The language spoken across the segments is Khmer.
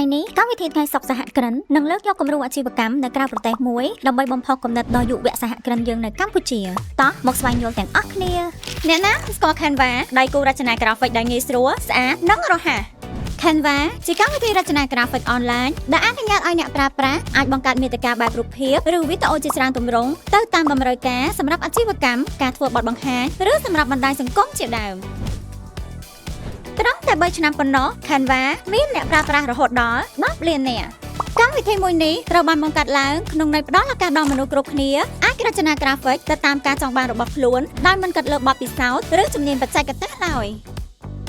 ថ្ងៃនេះកម្មវិធីថ្ងៃសុក្រសហគ្រិននឹងលើកយកគំរូអាជីវកម្មនៅក្រៅប្រទេសមួយដើម្បីបំផុសគំនិតដល់យុវសហគ្រិនយើងនៅកម្ពុជាតោះមកស្វែងយល់ទាំងអស់គ្នាអ្នកណាស្គាល់ Canva ដៃគូរចនាក្រាហ្វិកដែលងាយស្រួលស្អាតនិងរហ័ស Canva ជាកម្មវិធីរចនាក្រាហ្វិកអនឡាញដែលអនុញ្ញាតឲ្យអ្នកប្រើប្រាស់អាចបង្កើតមាតិកាបែបរូបភាពឬវីដេអូជាច្រើនទម្រង់ទៅតាមតម្រូវការសម្រាប់អាជីវកម្មការធ្វើបទបង្ហាញឬសម្រាប់បណ្ដាញសង្គមជាដើមត្រឹមតែ3ឆ្នាំប៉ុណ្ណោះ Canva មានអ្នកប្រើប្រាស់រហូតដល់10លាននាក់កម្មវិធីមួយនេះត្រូវបានបង្កើតឡើងក្នុងន័យផ្ដល់ឱកាសដល់មនុស្សគ្រប់គ្នាអាចរចនាក្រាហ្វិកទៅតាមការចង់បានរបស់ខ្លួនដោយមិនគិតលើបទពិសោធន៍ឬជំនាញបច្ចេកទេសឡើយ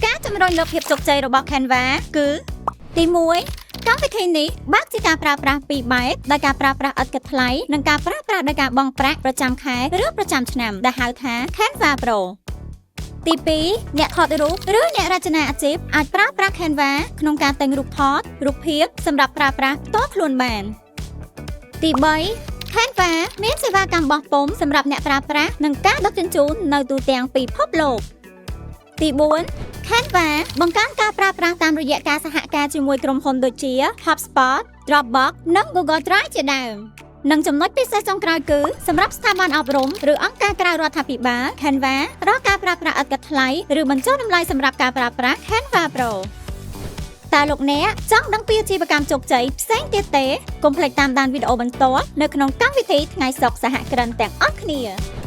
ការជំរុញលើភាពជោគជ័យរបស់ Canva គឺទី1កម្មវិធីនេះបើកជាការប្រើប្រាស់ពីរបែបដោយការប្រើប្រាស់ឥតគិតថ្លៃនិងការប្រើប្រាស់ដោយការបង់ប្រាក់ប្រចាំខែឬប្រចាំឆ្នាំដែលហៅថា Canva Pro។ ទី2អ្នកថតរូបឬអ្នករចនាអាជីពអាចប្រើប្រាស់ Canva ក្នុងការទិញរូបថតរូបភាពសម្រាប់ប្រើប្រាស់ផ្ទាល់ខ្លួនបានទី3 Canva មានសេវាកម្មបោះពុម្ពសម្រាប់អ្នកប្រើប្រាស់និងការដឹកជញ្ជូននៅទូទាំងពិភពលោកទី4 Canva បង្កើនការប្រើប្រាស់តាមរយៈការសហការជាមួយក្រុមហ៊ុនដូចជា HubSpot, Dropbox និង Google Drive ជាដើមនិងចំណុចពិសេសចុងក្រោយគឺសម្រាប់ស្ថាប័នអប់រំឬអង្គការក្រៅរដ្ឋាភិបាល Canva រកការប្រើប្រាស់ឥតគិតថ្លៃឬបញ្ចុះតម្លៃសម្រាប់ការប្រើប្រាស់ Canva Pro។ តើលោកអ្នកចង់ដឹងពីអាជីវកម្មជោគជ័យផ្សេងទៀតទេកុំភ្លេចតាមដានវីដេអូបន្ទាប់នៅក្នុងកម្មវិធីថ្ងៃសុក្រសហគ្រិនទាំងអស់គ្នា។